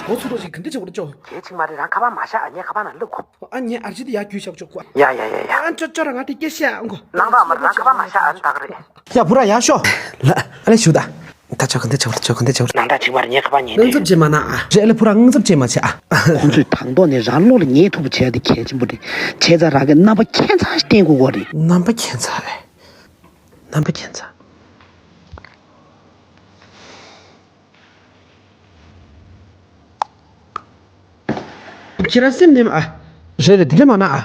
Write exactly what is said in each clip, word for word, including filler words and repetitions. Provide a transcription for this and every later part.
གོ་ཚུགས་རོགས་ཞིག་ག་འདྲ་བྱེད་དགོས་རེད་ཅོ། གལ་ཆེ་མ་རེད། རང་ཁ་པར་མ་བཞག་ཨ། ངའི་ཁ་པར་ནང་བླུག་གོ། ཨ་ངའི་ཨར་ཅི་དེ་ཡར་བརྒྱུད་བཞག་ཆོག་གོ། ཡ་ཡ་ཡ་ཡ། ཨ་ཅོ་ཅོ་ར་ང་དེ་སྐད་བཤད་ཨ་གོ། ནང་པ་མ་རང་ཁ་པར་མ་བཞག་ཨ་ནི་ད་ག་རེད། ཡ་བུ་ར་ཡར་ཤོག་ལ་ཨ་ལེ་ཞུ་ད། ད་ཆོག་ག་འདི་ཆོག་ཆོག་ག་འདི་ཆོག་ནང་ད་ཅིག་མ་རེད། ངའི་ཁ་པར་ཉན་དེ་དངངས་འཚབ་བྱེད་མ་གནང་ཨ། རེད་ཨ་ལེ་བུ་ར་དངངས་འཚབ་བྱེད་མ་བྱེད་ཨ། ཁོང་ཚོས་དང་ཐོག་ནས་རང་བློ་ལ་ངེས་ཐུབ་པ་བྱས་ཏེ་གལ་ཆེན་པོ་རེད། བྱས་ཙང་རང་གི་རྣམ་པ་ཁྱད་མཚར་ཞིག་བསྟན་དགོས་ཀྱི་རེད། རྣམ་པ་ཁྱད་མཚར་རེད། རྣམ་པ་ཁྱད་མཚར། ཁྱེད་རང་སེམས་ནེམ་ཨ། རེད་རེད་དེ་འདྲ་མ་གནང་ཨ། ཨ།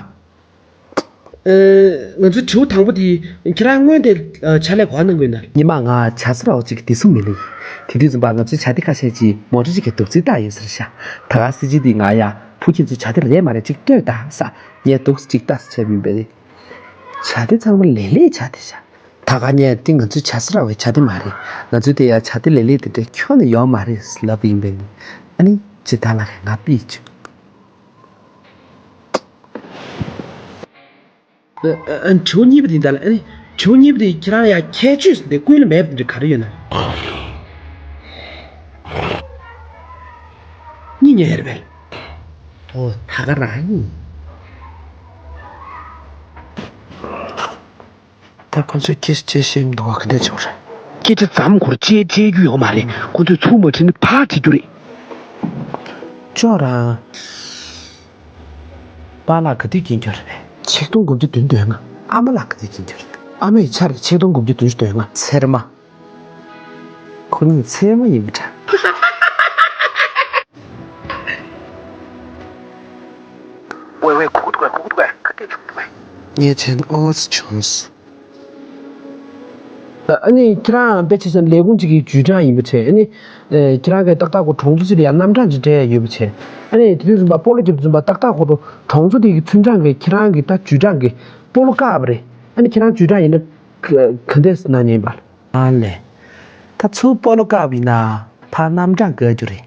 ང་ཚོའི་དྲི་བ་དང་པོ་དེ་ཁྱེད་རང་སྔོན་དེ་ཕྱག་ལས་ག་པར་གནང་གི་ཡོད་ན། ཉི་མ་ང་བྱ་ས་ར་བ་གཅིག་བདེ་སྲུང་མི་ལུས། དེ་དུས་ཙམ་པ་ང་ཚོའི་བྱ་དེ་ཁ་ཤས་ཀྱིས་མོ་ཊ་གཅིག་གི་རྡོག་རྫིས་བཏགས་ཡོད་ཟེར་ཤག་ད་ག་སྲིད་ཇི་དེ་ང་ཡ་བུ་ཁྱེད་ཚོའི་བྱ་དེ་རེད་མ་རེད་གཅིག་ལྟོས་ད་ས། ངས་རྡོག་རྫིས་གཅིག་ལྟ་ས་བྱས་པ་ཡིན་པས་ནི། བྱ་དེ་ཚང་མ་ལེ་ལེ་བྱ་དེ་ཤག་ད་ག་ངས་དེ་ང་ཚོའི་བྱ་ས་ར་བའི་བྱ་དེ་མ་རེད། ང་ཚོའི་དེ་ཡ་བྱ་དེ་ལེ་ལེ་དེ་འདྲ་ཁྱོན་ནས་ཡོད་མ་རེད་ལབ་ཡིན་པས་ནི། ཨ་ནི་ཇི་ལྟར་ལ་རེད་ང་པིས་བྱུང་། ཨ། ཨ། དྲི་བ་གཉིས་པ་དེ་ད་ལ་ཨ་ནི་དྲི་བ་གཉིས་པ་དེ་ཁྱེད་རང་ཡ་ཁྱད་ཆོས་འདི་ཀུན་ལ་མེད་པ་འདི་ག་རེ་ཡོད་ན། གཉིད་ཉལ་ཡ་རེད་པས། ཨོ་ད་ག་རང་ཡིན། ད་ཁོ་ཚོས་སྐད་ཆ་བཤད་ཤེས་མི་འདུག་ག་ག་འདྲ་བྱེད་དགོས་རེད། སྐད་ཆ་མཚམས་འཁོར་བཅད་བཅད་རྒྱུ་ཡོད་མ་རེད། ཁོ་ཚོས་ཚུར་མ་དྲིས་ན་ཕར་དྲི་རྒྱུ་རེད། ཅོག་རང་། པཱ་ལགས་ག་དུས་སྐྱེས་རྒྱུ་རེད། ཆིག་སྟོང་དགུ་བརྒྱ་བདུན་ཅུ་དོན་ལྔ། ཨ་མ་ལགས་ག་དུས་སྐྱེས་རྒྱུ་རེད། ཨ་མའི་ཆ་རེད་ཆིག་སྟོང་དགུ་བརྒྱ་བདུན་ཅུ་དོན་ལྔ། ཚེར་མ། ཁོ་གཉིས་ཚེར་མ་ཡིན་པ་འདྲ། ཝེ་ཝེ་ཁུག་འདུག་གས་ཁུག་འདུག་གས་ག་སྐད་ཆ་འདུག་གས། ངས་བྱས་ན་ཨོ་ཙི་བྱུང་སོང་། ཨ་ནི་ཁྱེད་རང་དཔེ་ཆ་ཆ་ལས་ཁུངས་གཅིག་གི་ཇུས་ཀྲང་ཡིན་པ་བྱས་ཨ་ནི། ཁྱེད་རང་གིས་ཏག་ཏག་ཁོ་གྲོང་ཚོ་གཅིག་ལ་ཡང་རྣམ་གྲངས་ཅིག་སྤྲད་ཡ་ཡོད་པ་བྱས་ཨ་ནི་དེ་དུས་ཙམ་པ་སྤོ་ལོ་རྒྱབ་དུས་ཙམ་པ་ཏག་ཏག་ཁོ་གྲོང་ཚོ་དེ་གི་ཚུན་ཀྲང་གིས་ཁྱེད་རང་གི་ད་ཇུས་ཀྲང་གི་སྤོ་ལོ་བཀག་པ་རེད། ཨ་ནི་ཁྱེད་རང་ཇུས་ཀྲང་ཡིན་ན་ག་ག་འདྲས་གནང་ཉན་པ། ཨ་ལས། ད་ཚུར་སྤོ་ལོ་བཀག་པ་ཡིན་ན་ཕར་རྣམ་གྲངས་བཀག་རྒྱུ་རེད།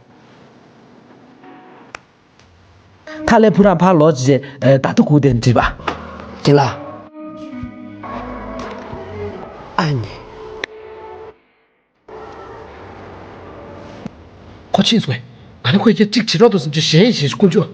ད་ལས་བུ་རང་ཕར་ལོག་བྱས་རྗེས་ད་ལྟ་སྒུག་བསྡད་འགྲིག་པ། རྒན་ལགས། ཨ་ནི། ཁོ་ཕྱིན་སོང་ངས། ང་ནི་ཁོས་ཁྱེད་གཅིག་བྱེད་རོགས་དང་བསམ་བྱས་གཞན་ཞེས་ཀུན་སྤྱོད་